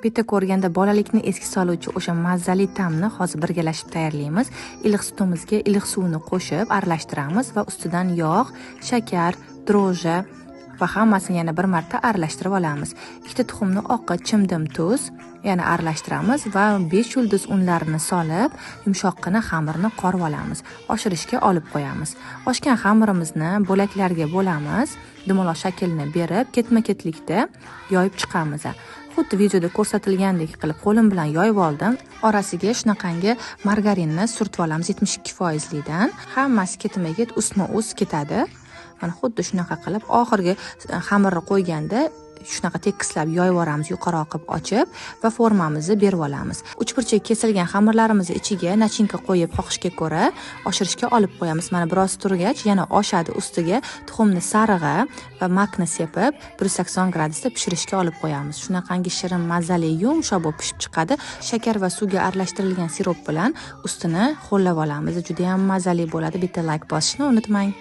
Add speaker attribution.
Speaker 1: Bitta ko'rganda bolalikni esga soluvchi o'sha mazali ta'mni hozir birgalashib tayyorlaymiz. Iliq sutimizga iliq suvni qo'shib aralashtiramiz va ustidan yog', shakar, drojja va hammasini yana bir marta aralashtirib olamiz. 2 tuxumni oqi, chimdim tuz yana aralashtiramiz va 5 yulduz unlarini solib, yumshoqqina xamirni qorib olamiz. Oshirishga olib qo'yamiz. Oshgan xamirimizni bo'laklarga bo'lamiz, dumaloq shaklini berib, ketma-ketlikda yoyib chiqamiz. Xuddi videoda ko'rsatilgandek qilib qo'lim bilan yoyib oldim. Orasiga shunaqangi margarinni surtib olamiz 72 likdan. Hammasi ketma-ket ustma-ust ketadi. Mana xuddi shunaqa qilib oxirgi xamirni qo'yganda shunaqa tekislab yoyib yuboramiz, yuqori qilib ochib va formamizni berib olamiz. Uchburchak kesilgan xamirlarimizni ichiga nachinka qo'yib, xohishga ko'ra oshirishga olib qo'yamiz. Mana biroz turgach yana oshadi, ustiga tuxumni sarig'i va makni sepib 180 gradusda pishirishga olib qo'yamiz. Shunaqangi shirin, mazali, yumshoq bo'lib pishib chiqadi. Shakar va suvga aralashtirilgan sirop bilan ustini ho'llab olamiz. Juda ham mazali bo'ladi. Bitta like bosishni unutmang.